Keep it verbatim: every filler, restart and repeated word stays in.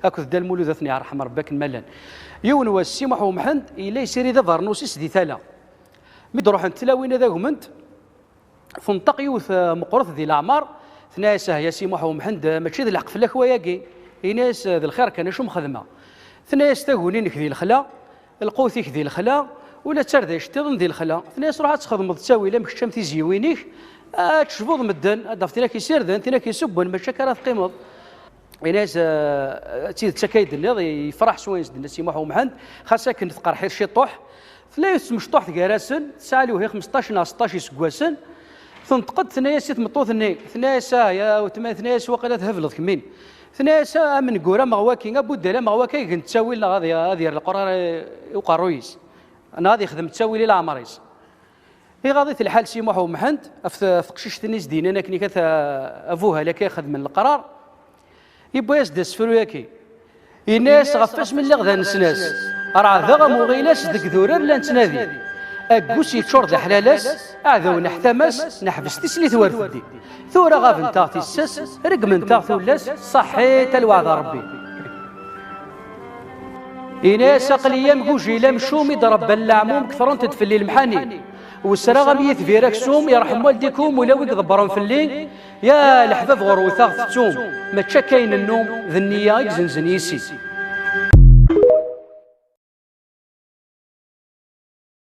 Akked Dda Lmulud, ad ten-yerḥem Rebbi akken ma llan. Yiwen wass, Si Muḥ Umḥend yella yessirid abernus-is di tala. Mi d-ruḥent tlawin ad agment, tenṭeq yiwet, eh, meqqret di leɛmer, tenna-yas: "Ah, ya Si Muḥ Umḥend, eh, mačči d lḥeqq fell-ak wayagi." Yenna-yas: "Eh, d lxir kan, acu mxedmeɣ?" Tenna-yas: "Taguni-nnek di lexla, lqut-ik di lexla, ula d tarda iceṭṭiḍen di lexla." Tenna-yas: "Ruḥ ad txedmeḍ ttawil am kečč am tizyiwin-ik, ad tecbuḍ medden, ad d-tafeḍ tin ak isirden, tin ak isubben, mačči akka ara teqqimeḍ." Yenna-yas, eh, d tidet akka i d-tenniḍ, yefreḥ s wayen s-d-tenna Si Muḥ Umḥend, xas akken tqerḥ-it ciṭuḥ. Tella yiwet tmecṭuḥt gar-asen, tesɛa lewhi xmesṭac neɣ seṭṭac iseggasen, tenṭeq-d, tenna-yas i tmeṭṭut-nni, tenna-yas: "Ah, ya weltma," tenna-yas, "waqila thebleḍ kemmin." Tenna-yas: "Ah, amengur ameɣ waki, abuddal ameɣ waki, ad igen ttawil neɣ ad, ad yerr leqrar i uqerruy-is, neɣ ad yexdem ttawil i leɛmer-is." Iɣaḍ-it lḥal Si Muḥ Umḥend ɣef te-, teqcict-nni s-d-yennan akken ikat, a, abuhal akka ixedmen leqrar. Yewwi-yas-d asefru-yaki. Yenna-yas: "Ɣef wasmi lliɣ d anesnas, reɛdeɣ am uɣilas deg durar la nettnadi. Aggus yeččur d aḥlalas, aɛdaw neḥtam-as, neḥbes tislit war teddi. Tura ɣabent-aɣ tissas, regment-aɣ tullas, ṣaḥḥit a lweɛd n Rebbi." Ini-as: "Aql-i am gujil amcum i d-rebban leɛmum, kettrent-d fell-i lemḥani. Wesraɣ am yitbir aksum, yerḥem waldikum ula wi iḍebbren fell-i. Ya leḥbab ɣur-wet ad ɣ-tettum, mačči akka i nennum, d nniya i izenzen yis-i."